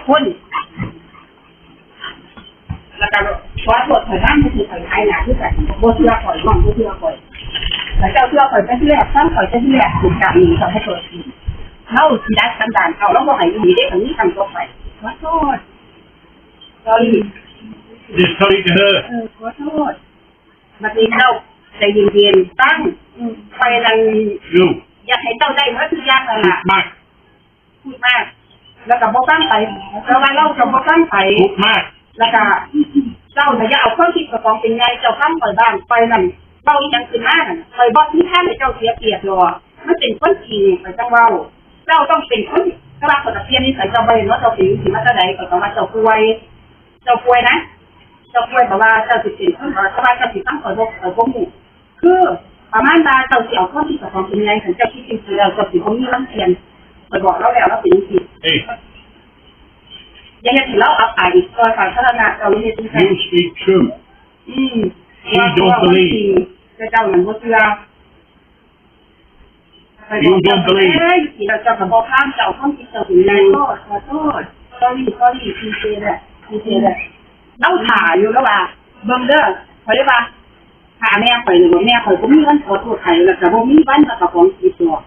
ຄົນ ແລ້ວກໍຂໍໂທດຂ້ອຍນຳ ຄືຂ້ອຍອາຍໜ້າຄືກັນ ບໍ່ເຊື່ອຂ້ອຍ ນ້ອງບໍ່ເຊື່ອຂ້ອຍ ແລ້ວເຈົ້າເຊື່ອຂ້ອຍແຕ່ທີແລກ ຟັງຂ້ອຍແຕ່ທີແລກ ຖືກການນີ້ ເຈົ້າບໍ່ເປີດອີກ ລາວຊິດັດສັນດານເຈົ້າ ລາວບໍ່ໃຫ້ອີ່ຫຼີເດ້ ຄັນມີຄັ້ງຕໍ່ໄປ ຂໍໂທດ sorry Just sorry to her. ເອີ ຂໍໂທດ ບັດນີ້ເຈົ້າໃຈເຢັນໆ ຟັງ ອືມ ຂ້ອຍນັ້ນ True. ຢາກໃຫ້ເຈົ້າໄດ້ໝົດທຸກຢ່າງນັ້ນລະ Good man. ພຸດມາກ ແລ້ວກໍບໍ່ຟັງໄປ ແຕ່ວ່າລາວກໍບໍ່ຟັງໄປ Good man. ແລ້ວກໍເຈົ້ານະຢ່າເອົາຄວາມຄິດເຈົ້າຂອງເປັນໃຫຍ່ ເຈົ້າຟັງຂ້ອຍບ້າງ ຂ້ອຍນັ້ນເວົ້າອີ່ຫຍັງຂຶ້ນມານັ້ນ ຂ້ອຍບໍ່ມີທາງໃຫ້ເຈົ້າເສຍປຽບດອກ ມັນເປັນຄວາມຈິງ ຂ້ອຍຈັ່ງເວົ້າ ເຈົ້າຕ້ອງເປັນຄົນ ແຕ່ວ່າຂ້ອຍກໍປ່ຽນນິໄສເຈົ້າບໍ່ໄດ້ເນາະ ເຈົ້າເປັນຈັ່ງຊີ້ມາແຕ່ໃດ ຂ້ອຍກໍວ່າເຈົ້າປ່ວຍ ເຈົ້າປ່ວຍນະ ເຈົ້າປ່ວຍ ແປວ່າເຈົ້າຊິເປັນຄົນ ແຕ່ວ່າເຈົ້າຊິຟັງຂ້ອຍບໍ່ ຂ້ອຍບໍ່ຮູ້ ຄືປະມານວ່າເຈົ້າຊິເອົາຄວາມຄິດເຈົ້າຂອງເປັນໃຫຍ່ ຄັນເຈົ້າຄິດຈັ່ງຊີ້ແລ້ວ ເຈົ້າຊິບໍ່ມີວັນປ່ຽນ ຂ້ອຍບອກລາວແລ້ວ ລາວເປັນຈັ່ງຊີ້ ເອີ ຢ່າເຮັດໃຫ້ລາວອັບອາຍອີກຕໍ່ສາທາລະນະ ເຈົ້າຢ່າເຮັດຈັ່ງຊັ້ນ You speak true. ອືມ She don't believe. ແຕ່ເຈົ້ານັ້ນບໍ່ເຊື່ອ You don't believe. ເຈົ້າກໍບໍ່ພາມ ເຈົ້າຄວາມຄິດເຈົ້າເປັນໃຫຍ່ ຂໍໂທດ ຂໍໂທດ sorry sorry ທີ່ເສຍແຫຼະ ທີ່ເສຍແຫຼະ ລາວຖ້າຢູ່ ລາວວ່າ ເບິ່ງເດີ ຂ້ອຍເລີຍວ່າ ຖ້າແມ່ຂ້ອຍນີ້ ແມ່ຂ້ອຍບໍ່ມີວັນຂໍໂທດໃຜ ແລ້ວກໍບໍ່ມີວັນວ່າເຈົ້າຂອງຜິດດອກ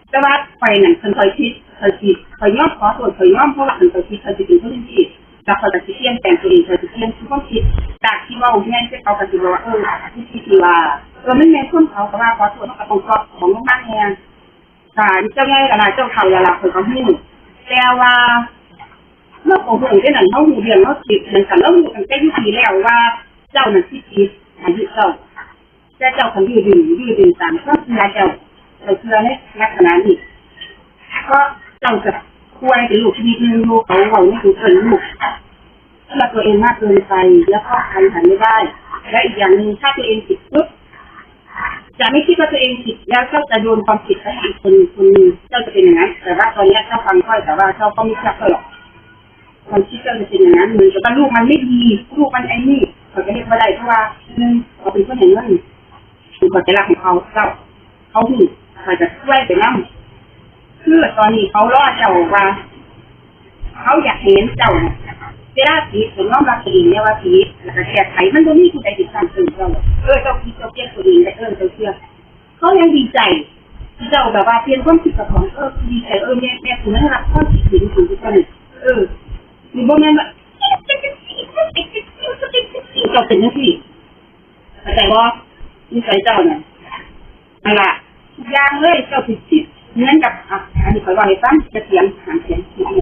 ແຕ່ວ່າຂ້ອຍນັ້ນ ຄັນຂ້ອຍຜິດ ຂ້ອຍຊິ ຂ້ອຍຍອມຂໍໂທດ ຂ້ອຍຍອມ ເພາະວ່າຄັນຂ້ອຍຜິດ ຂ້ອຍຊິເປັນຄົນດີ ແລ້ວຂ້ອຍກໍຊິປ່ຽນແປງຕົວເອງ ຂ້ອຍຊິປ່ຽນຄວາມຄິດ ຈາກທີ່ເວົ້າໃຫຍ່ໃສ່ເຂົາ ກໍຊິບອກວ່າ ເອີ ທີ່ ທີ່ ທີ່ວ່າ ເອີ ມັນແມ່ນຄົນເຂົາ ກໍວ່າຂໍໂທດ ເຮົາກໍຕ້ອງຖອດຂອງລົງມາແດ່ ຖ້າເຈົ້າໃຫຍ່ແລ້ວລະ ເຈົ້າເຖົ້າແລ້ວລະ ຂ້ອຍກໍຮູ້ ແຕ່ວ່າເຮົາກໍຮູ້ເດ້ນັ້ນ ເຮົາຮູ້ເລື່ອງ ເຮົາເຮັດຫຍັງກັນ ເຮົາຮູ້ຕັ້ງແຕ່ຢູ່ປີແລ້ວວ່າ ເຈົ້ານັ້ນສິດຜິດ ອາຍຸເຈົ້າ ແຕ່ເຈົ້າຄັນດື້ດຶງ ດື້ດຶງຕາມຄວາມເຊື່ອເຈົ້າ ເຈົ້າເຊື່ອໃນລັກສະນະນີ້ ເພາະເຈົ້າຈະປ່ວຍເປັນໂລກຊະນິດໜຶ່ງຢູ່ ເຂົາເວົ້າໃນ Google ລູກເຊື່ອຕົວເອງມາກເກີນໄປ ແລ້ວກໍໄປຫາໄດ້ ແລະ ອີກຢ່າງໜຶ່ງ ຖ້າຕົວເອງຜິດປຸບ ຈະໄມ່ຄິດວ່າຕົວເອງຜິດ ແລ້ວເຈົ້າຈະໂຍນຄວາມຜິດໄປໃຫ້ອີກຄົນຄົນໜຶ່ງ ເຈົ້າຈະເປັນຢ່າງນັ້ນ ແຕ່ວ່າຕອນເນີ້ຍເຈົ້າຟັງຂ້ອຍ ແຕ່ວ່າເຈົ້າກໍມີເຊື່ອຂ້ອຍ ຄວາມຄິດເຈົ້າຈະເປັນຢ່າງນັ້ນ ເໝືອນກັບວ່າລູກມັນໄມ່ດີ ລູກມັນໄອ້ນີ້ ຂ້ອຍກໍເຮັດບໍ່ໄດ້ ເພາະວ່າ ໜຶ່ງ ເຂົາເປັນຄົນໃຫ້ເງິນ ເປັນເຂົາຈະລັກຂອງເຂົາ ເຈົ້າ ເຂົາຮູ້ ຂ້ອຍກໍຊ່ວຍໄປນຳ ຄືຕອນນີ້ເຂົາລໍເຈົ້າວ່າ ເຂົາຢາກເຫັນເຈົ້າ ເວລາຜິດກໍຍອມຮັບຕົວເອງແດ່ວ່າຜິດ ແລ້ວກໍແກ້ໄຂ ມັນບໍ່ມີຜູ້ໃດຊິຊ້ຳເຕີມເຈົ້າ ເອີ ເຈົ້າຄິດເຈົ້າປ່ຽນຕົວເອງໄດ້ ເອີ ເຈົ້າເຊື່ອ ເຂົາຍັງດີໃຈ ເຈົ້າແບບວ່າປ່ຽນຄວາມຄິດເຈົ້າຂອງ ເອີ ດີໃຈ ເອີ ແມ່ ແມ່ ຜູ້ນັ້ນຮັບຄວາມຄິດເຫັນຂອງເຈົ້ານີ້ ເອີ ນີ້ບໍ່ແມ່ນວ່າ ເຈົ້າເປັນຈັ່ງຊີ້ ເຂົ້າໃຈບໍ່? ນິໄສເຈົ້ານັ້ນ ນັ້ນລະ ທຸກຢ່າງເລີຍ ເຈົ້າຊິຄິດເໝືອນກັບ ອະ ອັນນີ້ຂ້ອຍເວົ້າໃຫ້ຟັງ ເຈົ້